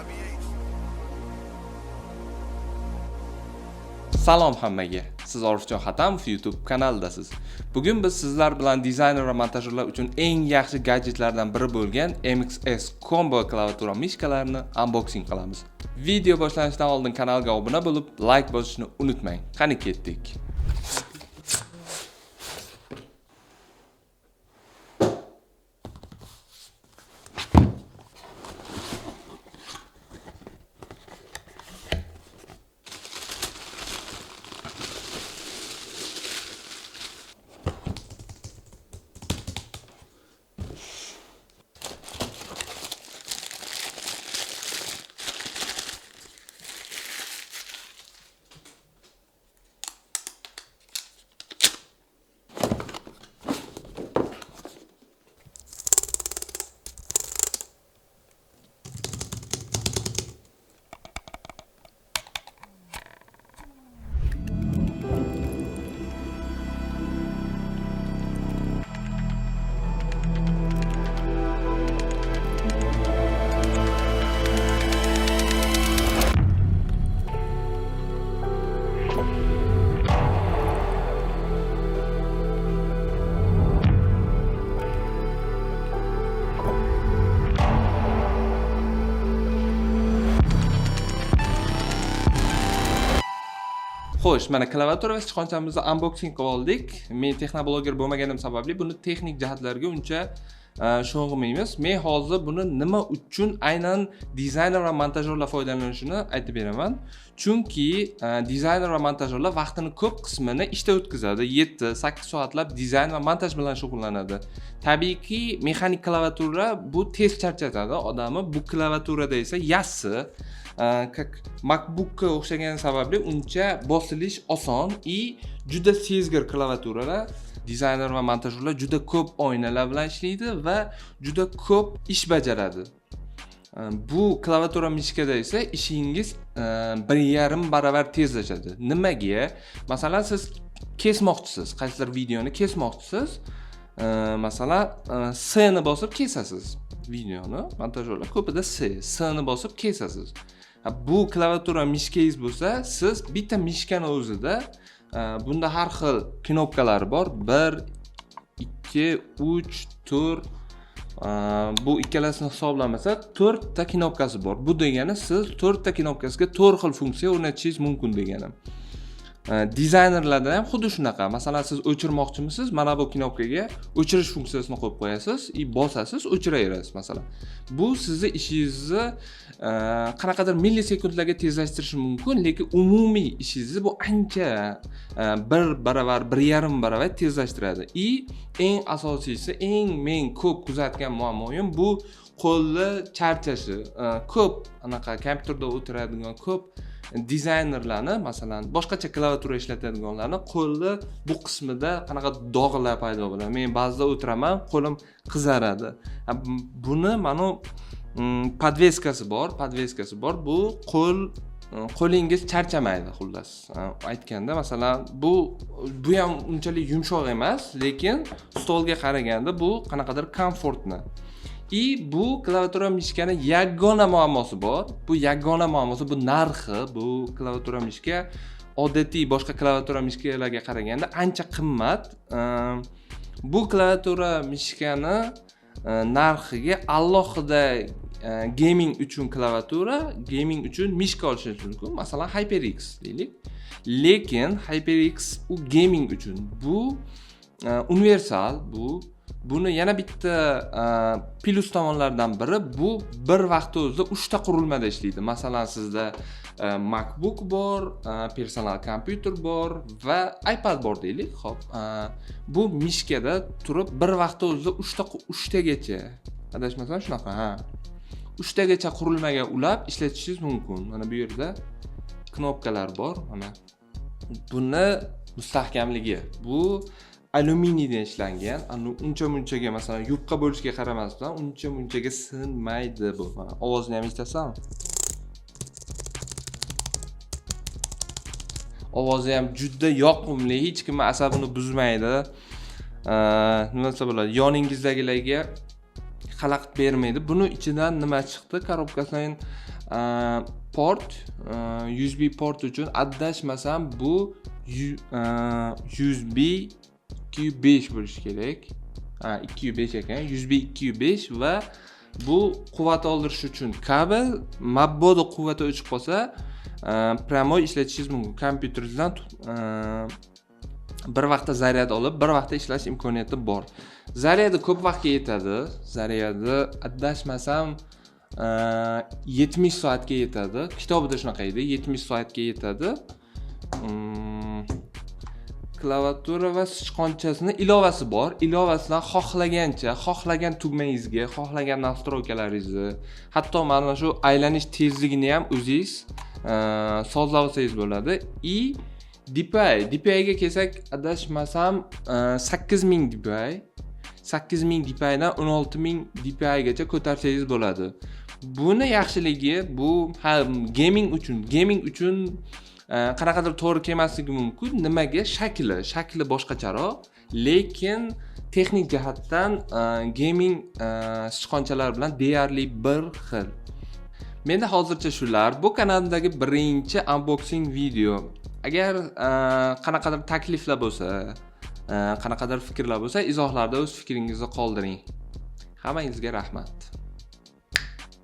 YBH. Salom hammaga. Siz Orifjon Hatamov YouTube kanalidasiz. Bugun biz sizlar bilan dizayner va montajyorlar uchun eng yaxshi gadjetlardan biri bo'lgan MXS Combo klaviatura mishkalarini unboxing qilamiz. Video boshlanishidan oldin kanalga obuna bo'lib, like bosishni unutmang. Qani ketdik. Xo'sh, mana klaviatura va sichqonchamizni unboxing qilib oldik. Men texnobloger bo'lmaganim sababli buni texnik jihatlarga uncha sho'ng'imaymiz. Men hozir buni nima uchun aynan dizayner va montajyorlar foydalanishini aytib beraman. Chunki dizayner va montajyorlar vaqtini ko'p qismini ishda o'tkazadi. 7-8 soatlab dizayn va montaj bilan shug'ullanadi. Tabiiyki, mexanik klaviatura bu tez charchatadi odamni. Bu klaviaturada esa yassi, как MacBookka o'xshagani sababli uncha bosilish oson и juda sezgir klaviaturalar. Dizayner va montajyorlar juda ko'p oynalar bilan ishlaydi va juda ko'p ish bajaradi. Bu klaviatura mishkada esa ishingiz 1,5 baravar tezlashadi. Nimaga? Masalan, siz kesmoqchisiz, qaysidir videoni kesmoqchisiz. Masalan, S ni bosib kesasiz videoni. Montajyorlar ko'pida S ni bosib kesasiz. Bu klaviatura mishkangiz bo'lsa, siz bitta mishkani o'zida bunda har xil knopkalar bor. 1, 2, 3, 4, bu ikkalasini hisoblamasa 4 ta knopkasi bor. Bu degani siz 4 ta knopkasiga 4 xil funksiya o'rnatishingiz mumkin degani. Dizaynerlarda ham xuddi shunaqa. Masalan, siz o'chirmoqchimisiz, mana bu knopkaga o'chirish funksiyasini qo'yib qo'yasiz, и bosasiz, o'chiraverasiz masalan. Bu sizni ishingizni qanaqadir millisekundlarga tezlashtirishi mumkin, lekin umumiy ishingizni bu ancha 1 baravar, 1,5 baravar tezlashtiradi. И eng asosiysi, eng men ko'p kuzatgan muammoyim bu qo'lni charchashi. Ko'p anaqa kompyuterda o'tiradigan ko'p dizaynerlarni, masalan, boshqacha klaviatura ishlatadiganlarni qo'lni bu qismida qanaqa dog'lar paydo bo'ladi. Men ba'zida o'tiraman, qo'lim qizaradi. Buni mana podveskasi bor, podveskasi bor. Bu qo'lingiz charchamaydi, xullas. Aytganda, masalan, bu ham unchalik yumshoq emas, lekin stolga qaraganda bu qanaqadir komfortni. И bu klaviatura mishkani yagona muammosi bor. Bu yagona muammosi bu narxi. Bu klaviatura mishka odatiy boshqa klaviatura mishkalarga qaraganda ancha qimmat. Bu klaviatura mishkani narxiga alohida gaming uchun klaviatura, gaming uchun mishka olishingiz mumkin. Masalan, HyperX deylik. Lekin HyperX u gaming uchun. Bu universal, bu buni yana bitta plyus tomonlaridan biri bu bir vaqtda o'zida 3 ta qurilmada ishlaydi. Masalan, sizda MacBook bor, personal kompyuter bor va iPad bor deylik. Xo'p, bu mishkada turib bir vaqtda o'zida 3 tagacha, adashmasam shunaqa, ha. 3 tagacha qurilmaga ulab ishlatishingiz mumkin. Mana bu yerda knopkalar bor, mana. Buni mustahkamligi bu alyuminiydan ishlangan. Uncha munchaga, masalan, yupqa bo'lishiga qaramasdan uncha munchaga sinmaydi bu. Mana ovozini ham eshitasanmi? Ovozi ham juda yoqimli, hech kimni asabini buzmaydi. Nima desa bo'ladi? Yoningizdagilarga Xalaqit bermaydi. Buni ichidan nima chiqdi? Коробка sidan port, USB port uchun, adashmasam, bu USB 2.5 bo'lishi kerak. Ha, 2.5 ekan, USB 2.5. Va bu quvvat oldirish uchun kabel. Mabodo quvvati o'chib qolsa, прямой ishlatishingiz mumkin. Kompyuteringizdan bir vaqtda zaryad olib, bir vaqtda ishlash imkoniyati bor. Zaryadi ko'p vaqtga yetadi. Zaryadi, adashmasam, 70 soatga yetadi. Kitobida shunaqa edi, 70 soatga yetadi. Klaviatura va sichqonchasini ilovasi bor. Ilovasidan xohlagancha, xohlagan tugmangizga, xohlagan настройка laringizni, hatto mana shu aylanish tezligini ham o'zingiz sozlab olsangiz bo'ladi. И DPI, DPIga kelsak, adashmasam, 8000 DPI, 8000 DPIdan 16 000 DPIgacha ko'tarsangiz bo'ladi. Buni yaxshiligi bu, ha, gaming uchun qanaqadir to'g'ri kelmasligi mumkin. Nimaga? Shakli boshqacharoq, lekin texnik jihatdan gaming sichqonchalar bilan deyarli bir xil. Menda hozircha shular. Bu kanaldagi birinchi unboxing video. Agar qanaqadir takliflar bo'lsa, qanaqadir fikrlar bo'lsa, izohlarda o'z fikringizni qoldiring. Hammangizga rahmat.